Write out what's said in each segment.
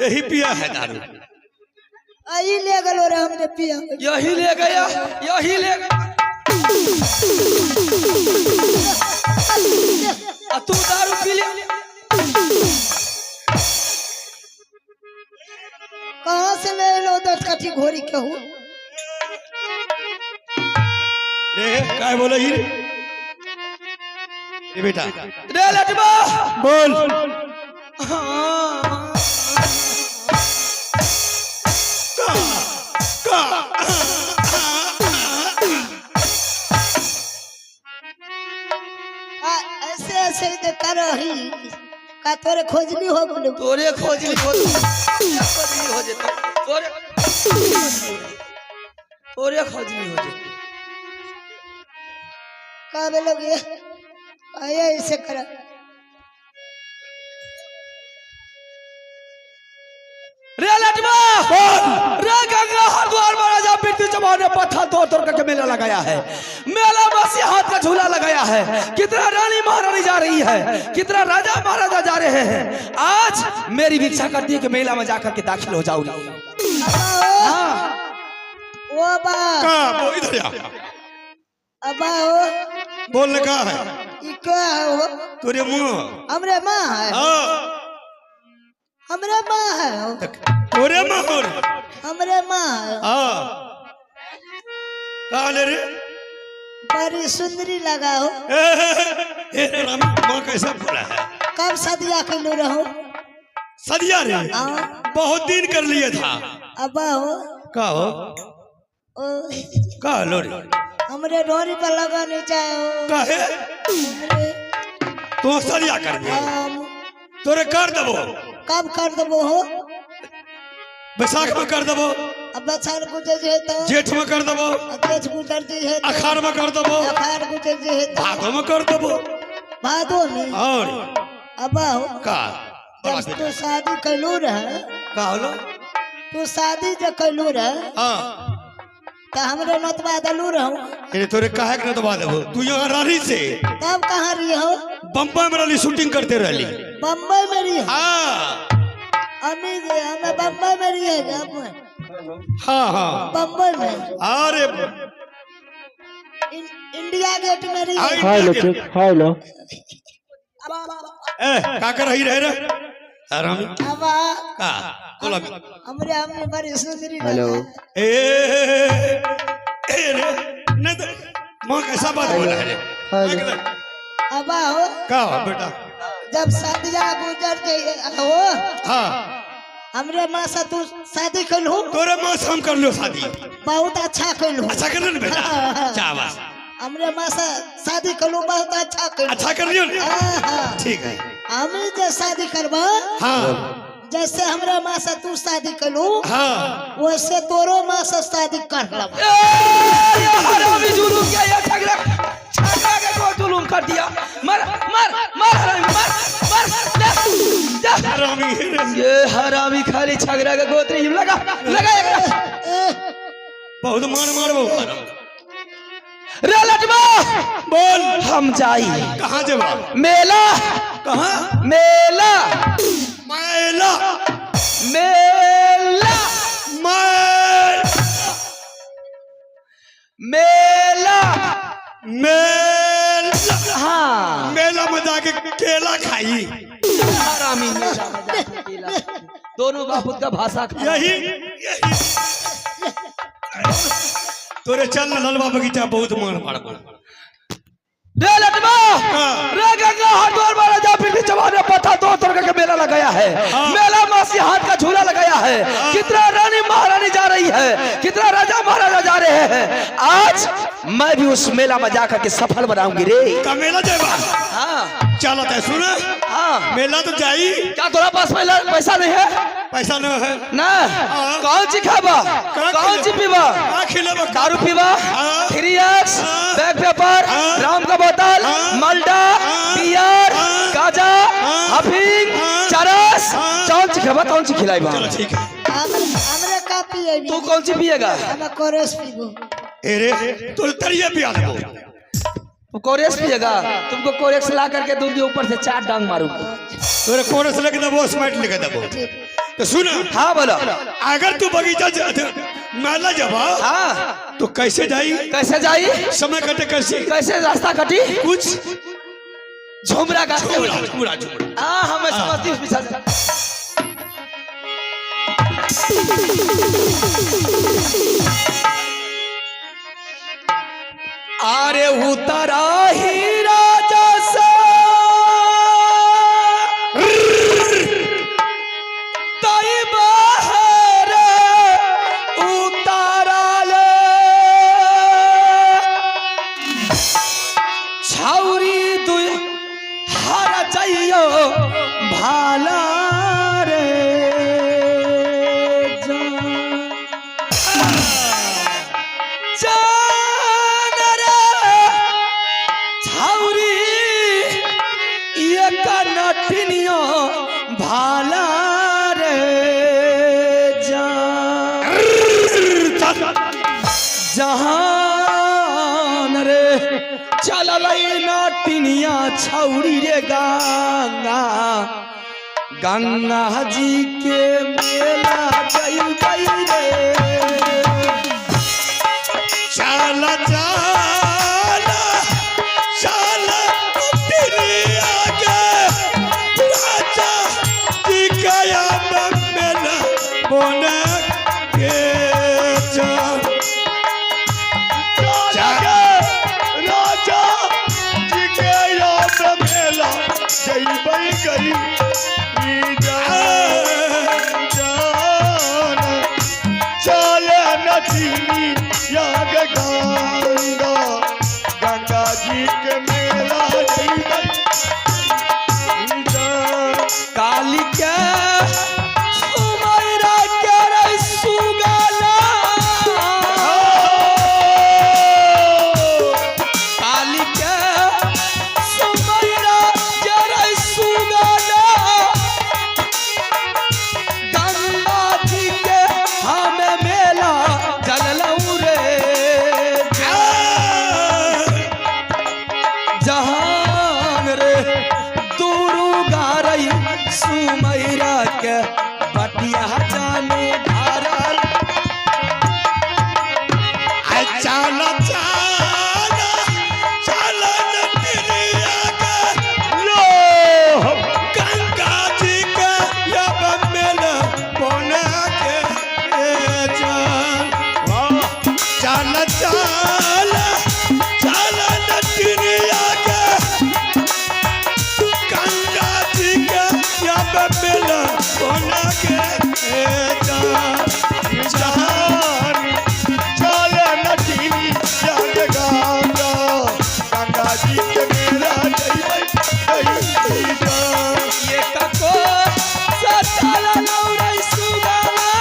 यही पिया है दारू। आई ले गलो रे हमरे पिया। यही ले गया, यही ले गया। आ तू दारू पी ले। कहाँ से ले लो 10 कठी घोड़ी के हूँ? रे काय बोले ही रे? रे बेटा। रे लटवा। बोल। हाँ। का का आ, ऐसे ऐसे जे कर रही का तोरे खोजनी हो गेलो? तोरे खोजली हो, खोजली हो जेतौ तोरे, तोरे खोजली हो जेतौ। का बोलोगे आया ऐसे कर। रे लटवा, रे गंगा हरिद्वार में राजा पृथ्वी चौहान ने पत्थर तोड़ तोड़ करके मेला लगाया है। मेला बस हाथ का झूला लगाया है। कितना रानी महारानी जा रही है, कितना राजा महाराजा जा रहे हैं। आज मेरी भी इच्छा करती है कि मेला में जाकर के दाखिल हो जाऊंगी। हाँ। ओ बा। का वो इधर आ। अबा ओ। बोलने का है? ई क्या है वो? तोरे मुंह। हमरे माँ है। हाँ। हमरे माँ है वो। तोरे माँ हो रे। हमरे माँ है। हाँ। का ले रे? बड़ी सुंदरी लगा हो। ए, ए, ए, राम, माँ कैसा बोला है? कब सदिया कैलू रहो? सदिया रे? हाँ। बहुत दिन कर लिए था। अबा हो। का हो? ओ। का लो रे? हमरे डोरी पर लगा नहीं चाहे हो। काहे? हमरे तू सदिया कर दे। हम तोरे कर देबो। कब कर देबो हो? बैसाख में कर देबो। अब बैसाख गुजर जे तो। जेठ में कर देबो। अब जेठ गुजर जे है तो। अखाड़ में कर देबो। अखाड़ गुजर जे है तो। भादो में कर देबो। भादो में? और अब हो। का? जब तू शादी कैलू रहे। का होलो? तू शादी जो कैलू रहे। हाँ। तो हमरे नतवा दलू रहूं। अरे तोरे काहे के नतवा देबो? तू यहाँ रही से। तब कहाँ रही हो? बम्बई में रही, शूटिंग करते रही। बम्बई में रही हो? हाँ। अमी जी, हमें बम्बई में रही है क्या? हाँ, हाँ। बम्बई में। अरे। इंडिया गेट में रही है। हेलो ठीक, हेलो। ए, का कर रही रहे रे? आराम। अब का? बोला। हमरे हमने बड़ी सुंदरी हेलो। लगा। ए, ए रे, नहीं तो माँ कैसा बात बोला है रे? हेलो। अब हो। का हो बेटा? जब सदिया गुजर गई हो। हाँ। हमरे माँ से तू शादी कैलू? तोरे माँ से हम कर लो शादी। बहुत अच्छा कैलू। अच्छा कर लो ना बेटा? हाँ। शाबाश। हमरे माँ से शादी कैलू, बहुत अच्छा कैलू। अच्छा कर लियो ना? हाँ, हाँ। ठीक है। हम जे शादी करबा, हाँ। जैसे हमरा माँ से तू शादी कैलू, हाँ। वैसे तोरो माँ से शादी कर लब। ए, ये हरामी जुलूम किया, ये झगड़ा झगड़ा के को जुलूम कर दिया। मर मर मर हरामी, मर मर, जा, जा। हरामी है रे। ये हरामी खाली झगड़ा के गोत्री हिम लगा लगा एकरा। बहुत मार मार बहु। रे लटवा। बोल। हम जाई। कहाँ जेबा? मेला। कहाँ? मेला। मेला। मेला। मेला। मेला। मेला। हाँ। मेला में जाके केला खाई। हरामी मेला में जाके केला। दोनों बाप का भाषा खा। यही यही तोरे चल ना ललवा बगीचा, बहुत मार मार। रे लटवा। हाँ। रे गंगा हरिद्वार में राजा पृथ्वी चौहान ने पत्थर तोड़ तोड़ करके मेला लगाया है। हाँ। मेला मासी हाथ का झूला लगाया है। कितना रानी महारानी जा रही है, कितना राजा महाराजा जा रहे हैं। आज मैं भी उस मेला में जाकर के सफल बनाऊंगी रे। का मेला जाएगा? हाँ। चलो तो सुन। हाँ। मेला तो जाई। क्या तोरा पास पहला पैसा नहीं है? पैसा नहीं है। ना। हाँ। कौन सी खाबा? का कौन सी खिलेबा? पीबा? का खिलेबा? दारू पीबा? हाँ। 3X, हाँ। बैक पेपर, हाँ। राम का बोतल, हाँ। माल्टा, हाँ। बियर, हाँ। गाजा, हाँ। हफिंग, हाँ। चरस, हाँ। कौन सी खेबा कौन सी खिलाइबा? चलो ठीक है। हमरे का पिए? तू कौन सी पिएगा? हम कोरेस पीबो। ए रे, तो तरिया पिया देबो। तू कोरेक्स पिएगा? तुमको कोरेक्स ला करके दूंगी, ऊपर से 4 डांग मारूंगी। तोरे कोरस लेके देबो, स्मार्ट लेके देबो। ठीक। तो सुन। हाँ बोलो। अगर तू बगीचा मेला जबा हाँ। तो कैसे जाई? कैसे जाई? समय कटे कैसे? कैसे रास्ता कटी? कुछ झुमरा गाते झुमरा हुए। झुमरा झुमरा। हाँ, हमें समझती उस पीछा से। अरे उतरा ही राजा सा तई बाहर उतारा ले छौरी दुई हर जइयो भाला रे जान रे छौरी एक नटिनियो भाला रे जान जहान रे चलल नाटिनिया छौरी रे गंगा गंगा जी के मेला जइबै रे। चला चला चला तेरे आगे राजा जी गया मेला बोने के चल राजा जी के याद मेला जइबै गई ई जान जान चले नचनी याग गंगा गंगा जी के मेला जइबै ई जान। काली के सुमैरा के रे सुगाला काली के सुमैरा के रे सुगाला गंगा जी के हमें मेला जललऊ रे जहान रे दूरू गारई सुमैरा के बटिया जाने धारा। चला चला चला तेरे आगे लो गंगा जी के यब मेला बोने के चल वाह चल चल चल तेरे आगे गंगा जी के यब मेला बोने के चल जान चले नचनी याद गंगा गंगा जी के मेला जइबै गई जान। ये कको सचल लौरै सुगाला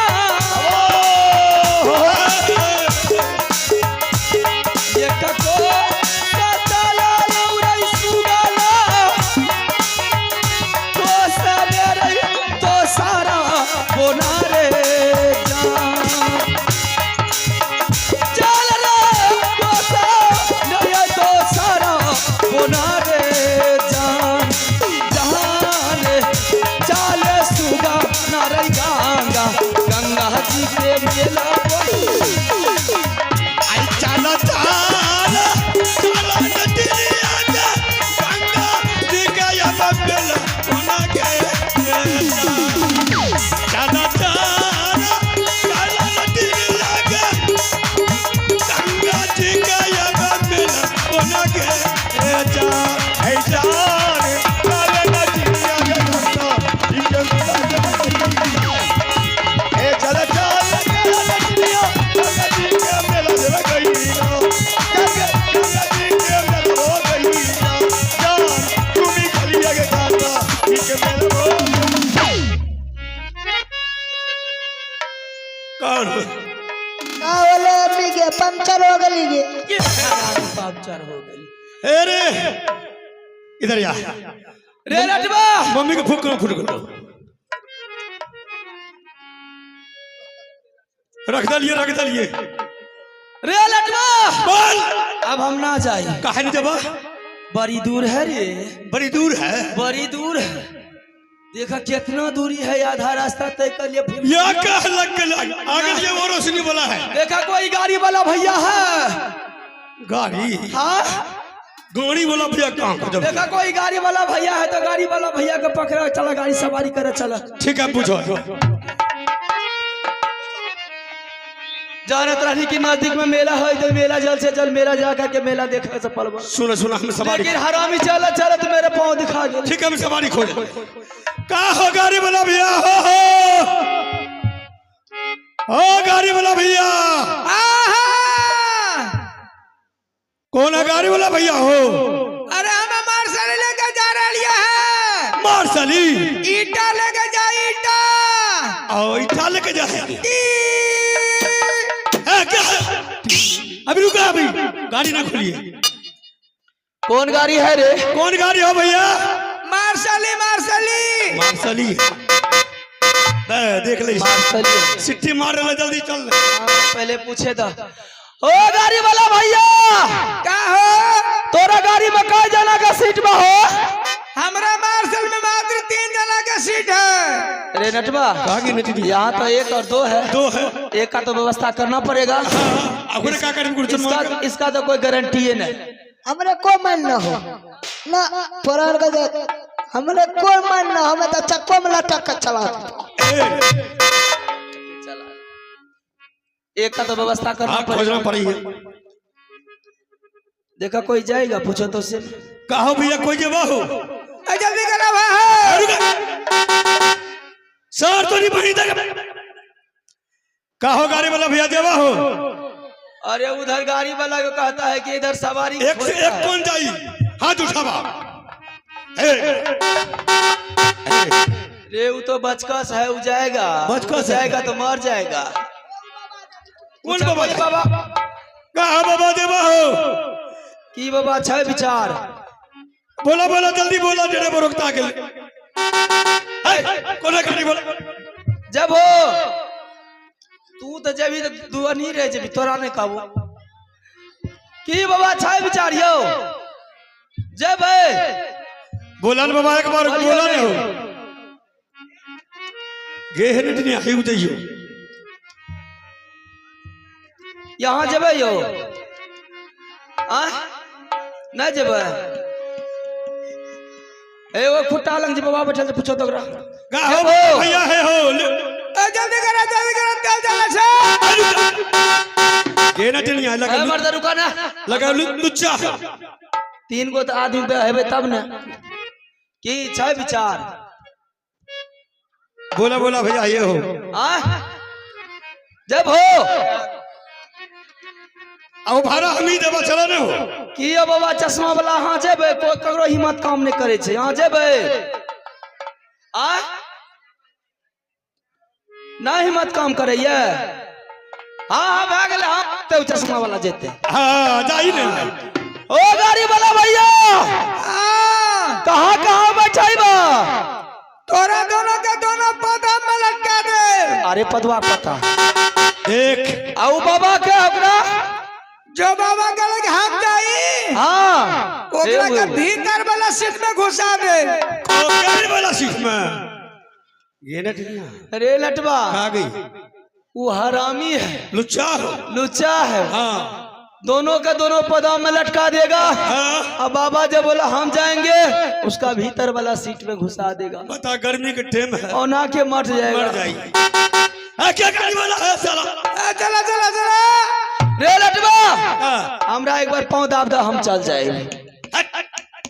ये कको सचल लौरै सुगाला तो सरे रे तो सारा बोना रे जान चल रे तो सारा तो सारा बोना रे जान जहान चल सुगा नारई गंगा गंगा जी के मेला आई चल चल चल तेरे आगे गंगा जी के यब मेला बोने के चल चल चल तेरे आगे गंगा जी के यब मेला बोने के चल ऐ जान चले नचनी याद गंगा जी के मेला जइबै गई। ए चल चल चल नचनी गंगा जी के मेला जइबै गई ना। गंगा गंगा जी के मेला हो गई ना। जान तुमी खलिया के गंगा जी के मेला हो गई। कौन? का होले अम्मी के पंचर हो गली के? पंचर हो गई। अरे इधर या। रे लटवा। मम्मी को फूक करो, फूक करो, रख दलिए, रख दलिए। रे लटवा। बोल। अब हम ना जाए। काहे नहीं जबा? बड़ी दूर है रे। बड़ी दूर है। बड़ी दूर है। देखा कितना दूरी है, आधा रास्ता तय कर लिया फिर। या कह लग गया आगे ये वो रोशनी वाला है। देखा कोई गाड़ी वाला भैया है। गाड़ी? हाँ, गाड़ी वाला भैया कहाँ को जब देखा कोई गाड़ी वाला भैया है तो गाड़ी वाला भैया को पकड़ा, चला गाड़ी सवारी करे चला। ठीक है पूछो। जानत रहनी कि नजदीक में मेला है तो मेला जल से जल मेला जा करके मेला देखा से पल भर। सुनो सुनो हम सवारी, लेकिन हरामी चला चला तो मेरे पाँव दिखा गए। ठीक है हम सवारी खोज। का हो गाड़ी वाला भैया, हो हो हो गाड़ी वाला भैया, कौन है गाड़ी वाला भैया हो? अरे हम मार्शल लेके जा रहे है। मार्शली? ईटा लेके जा, ईटा। आओ ईटा लेके जा है क्या? अभी रुका, अभी गाड़ी ना खोलिए। कौन गाड़ी है रे? कौन गाड़ी हो भैया? मार्शली मार्शली। मार्शली देख ले, मार्शली सिट्टी मार रहा, जल्दी चल। पहले पूछे था। ओ गाड़ी वाला भैया, का हो? तोरा गाड़ी में कई जना का सीट में हो? हमरा मार्शल में मात्र 3 जना का सीट है। अरे नटवा, यहाँ तो 1 और 2 है। 2 है, एक का तो व्यवस्था करना पड़ेगा। का इसका, इसका तो कोई गारंटी है नहीं। हमरे को मन न हो ना तोरा के, हमरे को मन न, हमें तो चक्को में लटक के चला। एक का तो व्यवस्था करना पड़ेगा। पड़ेगा। देखा कोई जाएगा पूछो तो से। कहो भैया कोई जवाब हो? जल्दी करो भाई। सर तो नहीं बनी तक। कहो गाड़ी वाला भैया जवाब हो? अरे उधर गाड़ी वाला को कहता है कि इधर सवारी एक से एक कौन जाई, हाथ उठावा। रे वो तो बचकस है, वो जाएगा। बचकस जाएगा तो मर जाएगा। कौन बाबा? बाबा कहा बाबा देवा हो? की बाबा अच्छा विचार। बोला बोला जल्दी बोला, जेरे रोकता के कौन गाड़ी बोला? जब हो तू तो जब तो दुआ नहीं रहे जब तोरा नहीं कहबो। की बाबा अच्छा विचार यो जब है। बोला ना बाबा एक बार बोला नहीं हो गे है नहीं आई जाइयो यहाँ जब यो आ नहीं जब ए वो खुट्टा लंग जे बाबा बैठल पूछो तो का हो भैया है हो जल्दी करो जल्दी करो, तेल चला छे। गे ना नहीं आई लगा मर्द रुका ना लगा लुच्चा। 3 गो तो आदमी पे हेबे तब ने। की छै विचार? बोला बोला भैया ये हो। आ जब हो अब भाड़ा हम ही देबा चला ने हो। की यो बाबा चश्मा वाला हाँ जेबे, कोई ककरो हिम्मत काम नहीं करे छे। हाँ जेबे आ ना हिम्मत काम करे ये। हाँ हाँ भाग ले, हाँ तो चश्मा वाला जेते। हाँ जाई ने। ओ गाड़ी वाला भैया कहाँ कहाँ बैठे बा? तोरा दोनों के दोनों पौधा में लटका दे। अरे पदवा पता देख आउ बाबा के ओकरा जो बाबा के लग हाथ जाई, हाँ ओकरा के भीतर वाला सीट में घुसा दे। गाड़ी वाला सीट में ये ना अरे लटवा आ गई। वो हरामी है, लुच्चा हो, लुच्चा है। हाँ दोनों का दोनों पदा में लटका देगा। हाँ। अब बाबा जब बोला हम जाएंगे, उसका भीतर वाला सीट में घुसा देगा। बता गर्मी के टाइम है और ना के मर जाएगा। मर जाएगी। क्या गाड़ी वाला है साला? चला चला चला रे लटवा, हाँ। हमरा एक बार पाँव दाब दा, हम चल जाएंगे।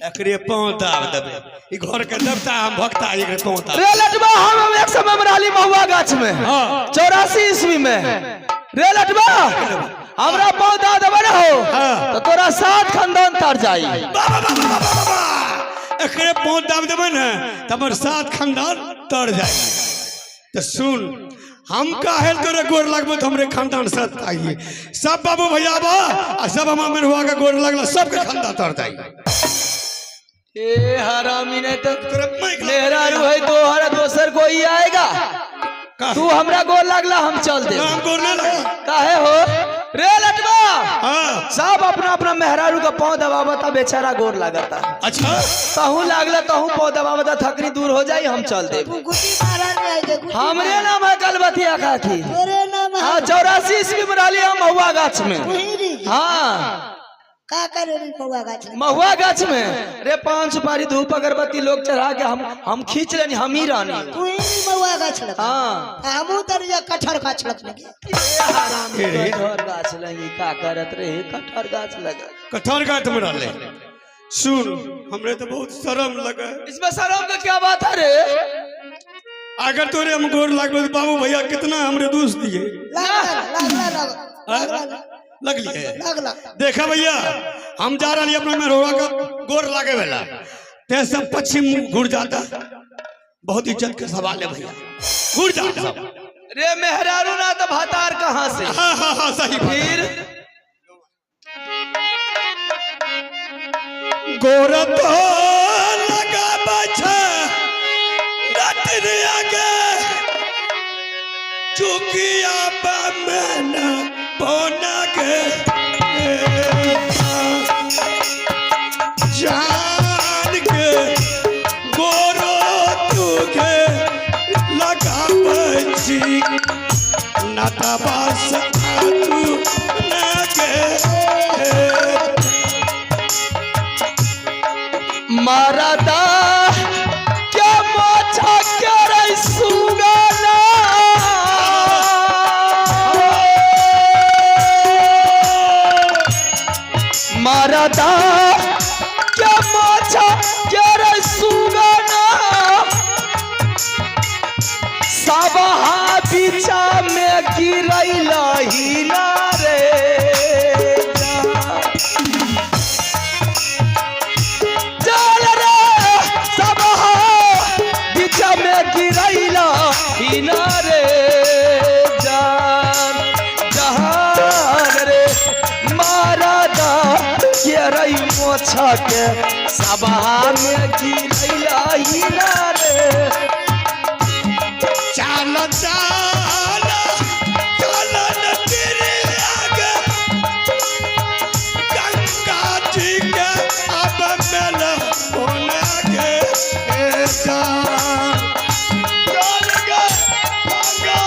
एकरे पाँव दाब देबे, ई घर के देवता हम भक्ता, एकरे पाँव दाब। रे लटवा, हम एक समय में रहली महुआ गाछ में, हाँ। 84 ईस्वी में। रे लटवा, हमरा पाँव दा देबे ना हो, हाँ। तो तोरा 7 खानदान तर जाई। बाबा बाबा बाबा बाबा, एकरे पाँव दाब देबे ने त हमर 7 खानदान तर जाई। तो सुन, हम काहे तोरे गोर लगबो त हमरे खानदान सत आइए। सब बाबू भैया बा आ सब हम मेहरुआ के गोर लगला, सबके खानदान तर जाई। ए हरामी ने तो तोरे मेहरारू है तोहरा, दोसर कोई आएगा, तू हमरा गोर लगला हम चल दे। हम गोर ना लगा। काहे हो? रे लटवा, हाँ। सब अपना अपना मेहरारू का पाँव दबावता, बेचारा गोर लागता। अच्छा। तहू लागला, तहू पाँव दबावता, थकरी दूर हो जाई, हम चल देब। तू गुटी मारल रहे जे गुटी। हमरे नाम है कलबतिया खाती। तोरे नाम है? हाँ, 84 ईस्वी में रहली हम महुआ गाछ में। तुही री? हाँ। का करे री पौआ गाछ में? महुआ गाछ में रे पांच सुपारी धूप अगरबत्ती लोग चढ़ा के हम खींच लेनी, हम ही रानी। तू ही री महुआ गाछ लग? हाँ। हमू तर कटहर गाछ लगने। कटहर गाछ लगी का करत रहे कटहर गाछ लगा? कटहर गाछ में रहले। सुन, हमरे तो बहुत शर्म लगे। इसमें शर्म का क्या बात है रे? अगर तोरे हम गोर लागबे तो बाबू भैया कितना हमरे दोष दिए। लागला लागला। लगली है। लागला। देखा भैया, हम जा रही अपना मेहरोड़ा का गोर लागे वाला ते सब पश्चिम मुंह घुर जाता। बहुत इज्जत के सवाल है भैया, घुर जाता सब। रे मेहरारू ना तो भातार कहाँ से? हाँ हाँ हाँ, सही बात। फिर गोर तो लगा बछा नटर आगे चुकिया बमना बोना के जान के गोरो तुके लगा बची नाता बास तू न के। मारादा क्या मोछा करे सुगाना, मारादा क्या मोछा करे सुगाना, सबहा बीचा में गिरैला ही ना रे। चल रे सबहा बीचा में गिरैला ही ना रे। जान जहान रे मारादा के रई मोछा के सबहा में गिरैला ही ना रे। चल चल चलन तेरे आगे गंगा जी के अब मेल होने के जान। चल गे गंगा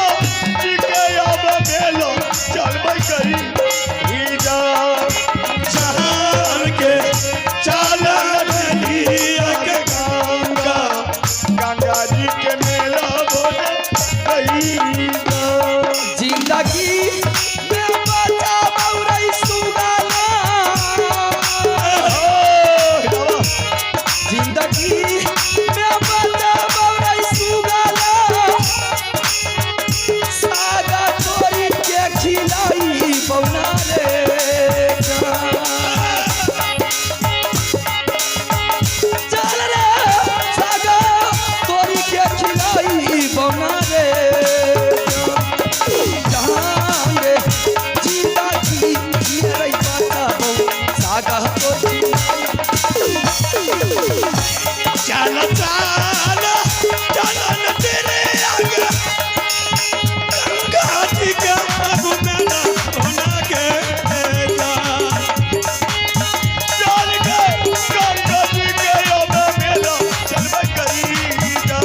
जी के अब मेलो चलबै करी ही जा। जान के चलन आगे गंगा गंगा जी के मेला बोले कही जा। जिंदगी में बचा बौरई सुगाना, जिंदगी में बचा बौरई सुगाना, सागा तोरी के खिलाई बौना रे। चल रे सागा तोरी के खिलाई बौना रे। जहान रे जिंदा की रे बाता बौ सागा तोरी। चल चल चलन तेरे आगे गंगा जी के अब मेल होने के जान। चल गे गंगा जी के अब मेला चलबै करी जा।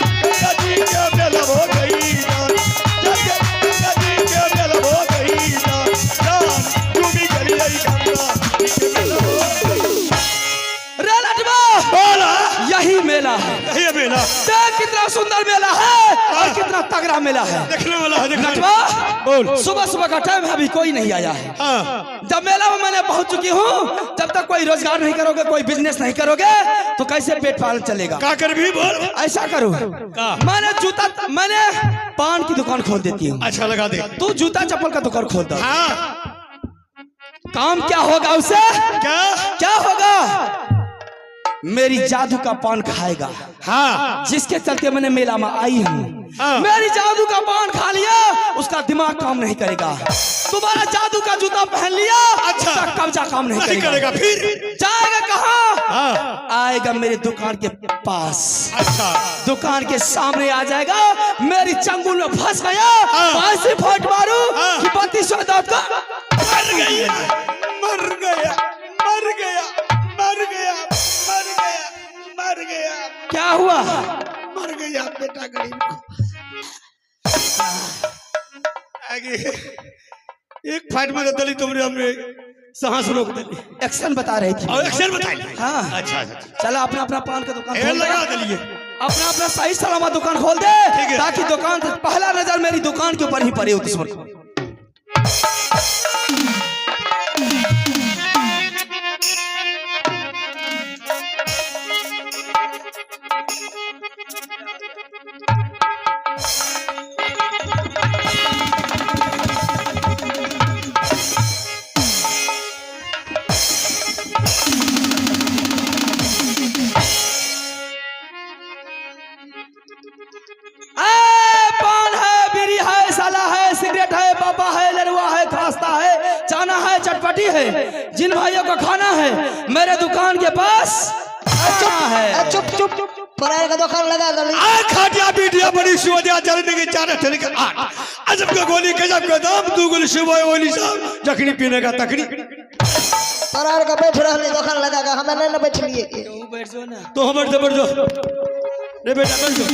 गंगा जी के मेला हो गई जा। चल गे गंगा जी के मेला हो गई जा। जान डूबी गई गंगा जी के मेला हो गई। रे लटवा, बोला। यही मेला है। यही मेला। देख कितना सुंदर मेला है और कितना तगड़ा मेला है। देखने वाला है, देखने। लटवा। बोल। सुबह सुबह का टाइम है, अभी कोई नहीं आया है। हाँ। जब मेला में मैंने पहुंच चुकी हूँ, जब तक कोई रोजगार नहीं करोगे, कोई बिजनेस नहीं करोगे तो कैसे पेट पालन चलेगा? का कर भी बोल। ऐसा करो। का? मैंने जूता, मैंने पान की दुकान खोल देती हूँ। अच्छा, लगा दे। तू जूता चप्पल का दुकान खोल दो। हाँ। काम क्या होगा उसे? क्या? क्या होगा? मेरी जादू का पान खाएगा। हाँ। जिसके चलते मैंने मेला में आई हूँ। हाँ। मेरी जादू का पान खा लिया, उसका दिमाग काम नहीं करेगा। तुम्हारा जादू का जूता पहन लिया, अच्छा। उसका कब्जा काम नहीं नहीं करेगा। करेगा फिर। जाएगा कहाँ? हाँ। आएगा मेरे दुकान के पास। अच्छा। दुकान के सामने आ जाएगा, मेरी चंगुल में फंस गया। हाँ। ऐसी फट मारू हाँ। कि 3200 दांत का मर गया, मर गया, मर गया, मर गया, मर गया, मर गया। क्या हुआ? मर गया बेटा गरीब को। आगे एक फाइट में तो दली तुमने हमने सांस रोक दिली। एक्शन बता रही थी। और एक्शन बताइए। हाँ। अच्छा अच्छा। चला अपना अपना पान का दुकान ए खोल दे। लगा दिलिए। अपना अपना सही सलामत दुकान खोल दे। ठीक है। ताकि दुकान से पहला नजर मेरी दुकान के ऊपर ही पड़े हो दुश्मन को। ए, पान है, बीड़ी है, साला है, सिगरेट है, बाबा है, लड़ुआ है, खास्ता है, चाना है, चटपटी है। जिन भाइयों को खाना है मेरे दुकान के पास आना है। ए, चुप चुप, परार का दुकान लगा दली। आ खाटिया पीटिया बड़ी सुवदिया चलने के चार ठन के आठ अजब का गोली गजब का दाम, दू गोली सुबह गोली शाम, जखनी पीने का तकनी। परार का बैठ रहली दुकान लगा के, हमें नहीं ना बैठलिए। बैठ जाओ ना। तो हम बैठ जाओ रे बेटा, बैठ जाओ।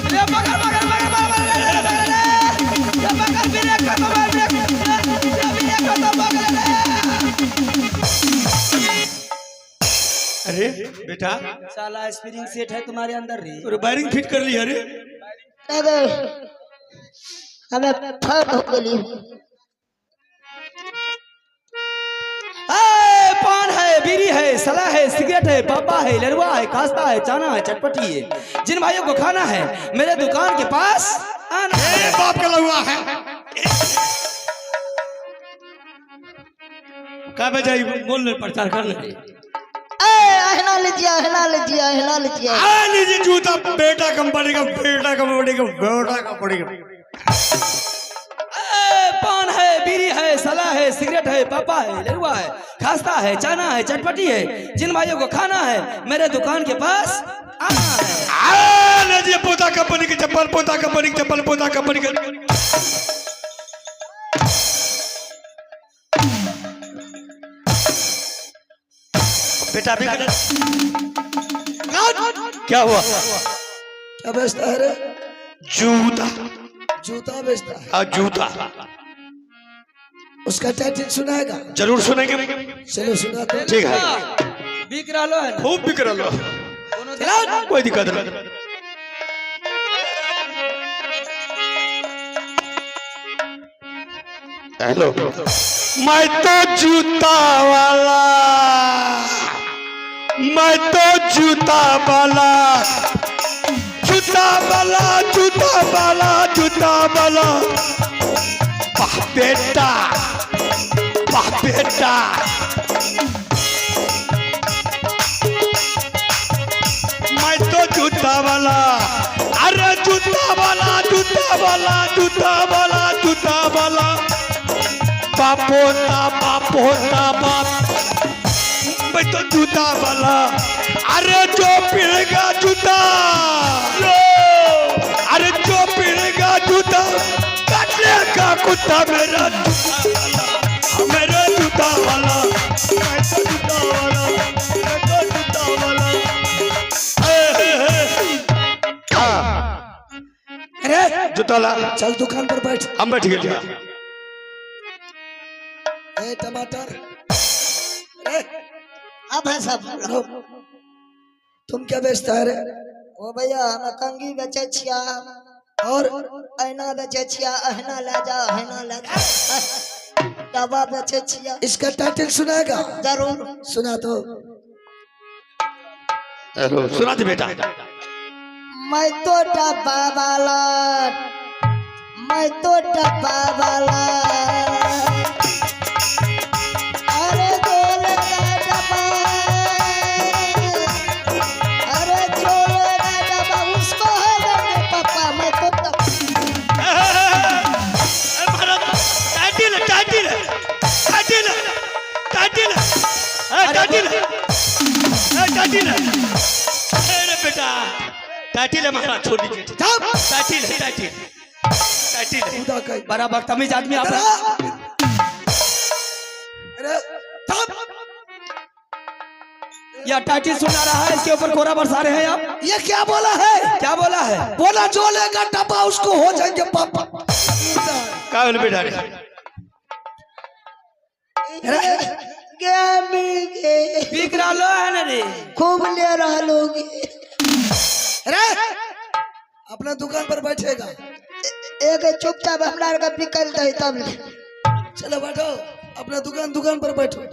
रे पकड़ पकड़ पकड़ पकड़ रे रे रे रे रे पकड़ ब्रेक खत्म है, ब्रेक रे ब्रेक खत्म हो गया रे। अरे बेटा, साला स्प्रिंग सेट है तुम्हारे अंदर रे। तोरे वायरिंग फिट कर ली। अरे अरे हमें फर्क हो गई। ए, पान है, बीड़ी है, सला है, सिगरेट है, बाबा है, लड़ुआ है, खास्ता है, चाना है, चटपटी है। जिन भाइयों को खाना है मेरे दुकान के पास आना ए है। बाप का लहुआ है का बजाई बोल ले, प्रचार कर ले। ए अहना लीजिए, अहना लीजिए, अहना लीजिए। आ लीजिए जूता बेटा कंपनी का, बेटा कंपनी का, बेटा कंपनी का। ए, पान है, बीड़ी है, सला है, सिगरेट है, पापा है, लड़ुआ है, खास्ता है, चाना है, चटपटी है। जिन भाइयों को खाना है मेरे दुकान के पास आना है। आ लीजिए पोता कंपनी की चप्पल, पोता कंपनी की चप्पल, पोता कंपनी का। बेटा भी क्या हुआ? क्या बेचता है रे? जूता। जूता बेचता है? हाँ जूता। उसका टाइटल सुनाएगा? जरूर सुनेंगे। चलो सुना दो। ठीक है। बिक रहा है ना? खूब बिक रहा, कोई दिक्कत नहीं। हेलो, मैं तो जूता वाला, मैं तो जूता वाला, जूता वाला, जूता वाला, जूता वाला। वाह बेटा, वाह बेटा, मैं तो जूता वाला, अरे जूता वाला, जूता वाला, जूता वाला, जूता वाला। बाप होता, बाप होता, बाप। मैं तो जूता वाला, अरे जो पीड़ेगा जूता, अरे जो पीड़ेगा जूता, काटने का कुत्ता मेरा जूता वाला, मेरा जूता वाला, मैं तो जूता वाला, मैं तो जूता वाला। हे, हे, हे। हाँ, अरे जूता ला। चल दुकान पर बैठ। हम बैठ गए। ए टमाटर, ए, अब है सब। लो। तुम क्या बेचता है रे? ओ भैया, हम कंगी बेचे छिया। और? ऐना बेचे छिया, अहना ले जा, अहना ले जा। दवा बेचे छिया। इसका टाइटल सुनाएगा? जरूर। सुना दो। हेलो, सुना दे बेटा। मैं तो डब्बा वाला, मैं तो डब्बा वाला, अरे गोल का डब्बा, अरे झोल का डब्बा उसको है मेरे पापा, मैं तो डब्बा। ए, महाराज, टाइटिल है। अरे बेटा, टाइटिल है महाराज, छोड़ दीजिए। टाइटिल है, टाइटिल, टाइटिल है। खुदा का बड़ा बदतमीज आदमी आप। अरे तब या टाइटिल सुना रहा है, इसके ऊपर कोरा बरसा रहे हैं आप। ये क्या बोला है? क्या बोला है? बोला जो लेगा डब्बा उसको हो जाएंगे पापा। का भेल बेटा रे? गे मिल गे। बिक रहा है ना रे? खूब ले रहा लोग। अरे अपना दुकान पर बैठेगा। एक चुपचाप हमरा आर के बिकल दही तब ले। चलो बैठो, अपना दुकान दुकान पर बैठो। ए,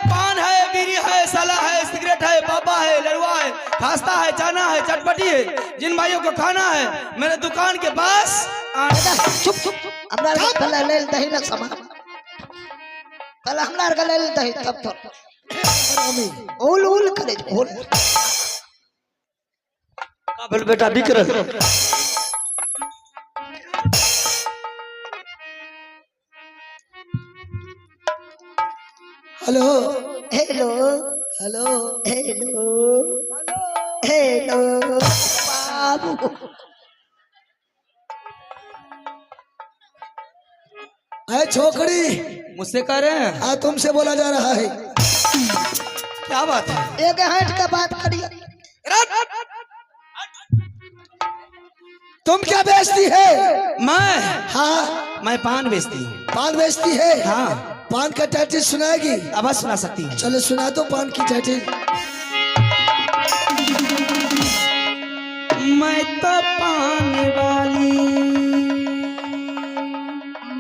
पान है, बीड़ी है, साला है, सिगरेट है, बाबा है, लड़ुआ है, खास्ता है, चना है, चटपटी है। जिन भाइयों को खाना है मेरे दुकान के पास आना। चुप चुप, हमरा आर के पहले ले दही ना सामान, पहले हमरा आर के ले दही तब तो उल उल करे उल। का भेल बेटा, बिक रहल? Hello hello hello hello hello बाबू। अरे छोकरी। मुझसे कह रहे हैं? आ तुमसे बोला जा रहा है। क्या बात है? एक हट के बात करिए। तुम क्या बेचती है? मैं? हाँ। मैं पान बेचती हूँ। पान बेचती है? हाँ। पान का टाइटल सुनाएगी? आवाज सुना सकती हूँ। चलो सुना दो पान की टाइटल। मैं तो पान वाली,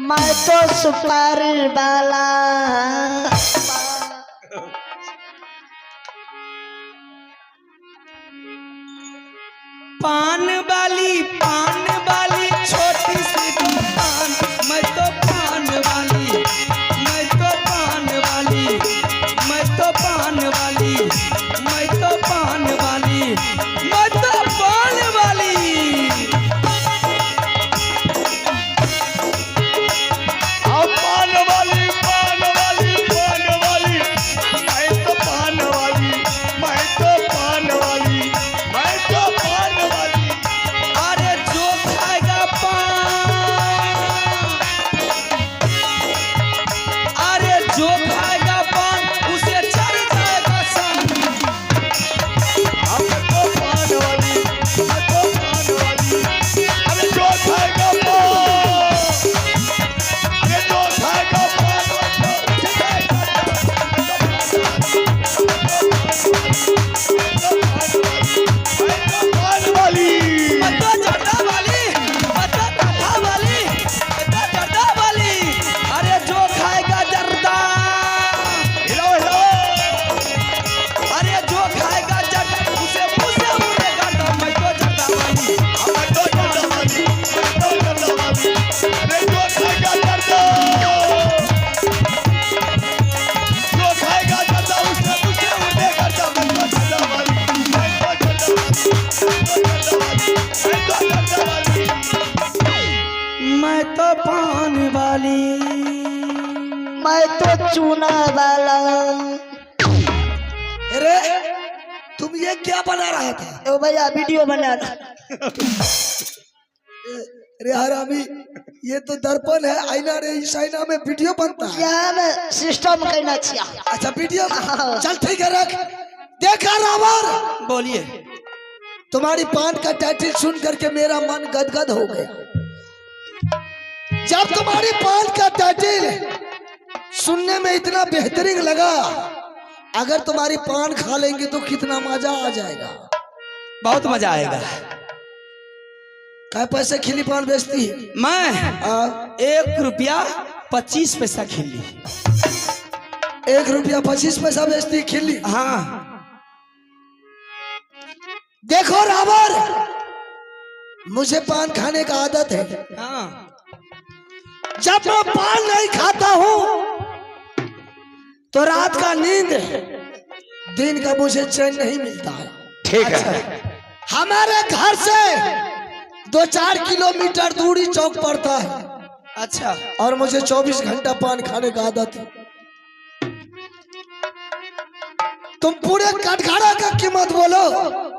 मैं तो सुपारी वाला। पान वाली, पान वाली, छोटी सी दुकान। मैं तो पान वाली, मैं तो पान वाली, मैं तो पान वाली, मैं तो पान वाली, मैं तो पान वाली। अब पान वाली, पान वाली, पान वाली, मैं तो पान वाली, मैं तो पान वाली, मैं तो पान वाली। अरे जो खाएगा पान, अरे जो खाएगा पान उसे चढ़ जाएगा सान। अब तो पान वाली, मैं तो पान वाली। अरे जो खाएगा पान, अरे जो खाएगा पान, उसे जाएगा मैं तो पान वाली। मैं तो जर्दा वाली, मैं तो काठा वाली, मैं तो जर्दा वाली। अरे जो खाएगा जर्दा, हिलाओ हिलाओ। अरे जो खाएगा जर्दा उसे मुंह से उड़ेगा दम। मैं तो जर्दा वाली। मैं तो जर्दा वाली, मैं तो जर्दा वाली। अरे जो खाएगा जर्दा, जो खाएगा जर्दा उससे मुझसे उड़ेगा दम। मैं तो जर्दा वाली, मैं तो जर्दा वाली, मैं तो जर्दा वाली, मैं तो जर्दा वाली। मैं तो पान वाली, मैं तो चूना वाला। अरे तुम ये क्या बना रहा था? ओ भैया, वीडियो बना रहा। अरे हरामी, ये तो दर्पण है, आईना रे, इस आईना में वीडियो बनता है। यहाँ में सिस्टम कहना छिया। अच्छा वीडियो, चल ठीक है रख। देखा रावण, बोलिए। तुम्हारी पान का टाइटल सुन करके मेरा मन गदगद हो गया। जब तुम्हारी पान का टाइटल सुनने में इतना बेहतरीन लगा, अगर तुम्हारी पान खा लेंगे तो कितना मजा आ जाएगा। बहुत मजा आएगा। कै पैसे खिली पान बेचती है? मैं? हाँ। 1 रुपया 25 पैसा खिल्ली। 1 रुपया 25 पैसा बेचती है खिल्ली? हाँ। देखो रावण, मुझे पान खाने का आदत है। हाँ। जब मैं पान नहीं खाता हूं तो रात का नींद, दिन का मुझे चैन नहीं मिलता है। ठीक है। हमारे घर से 2-4 किलोमीटर दूरी चौक पड़ता है। अच्छा। और मुझे 24 घंटा पान खाने का आदत है। तुम पूरे कटघरा का कीमत बोलो।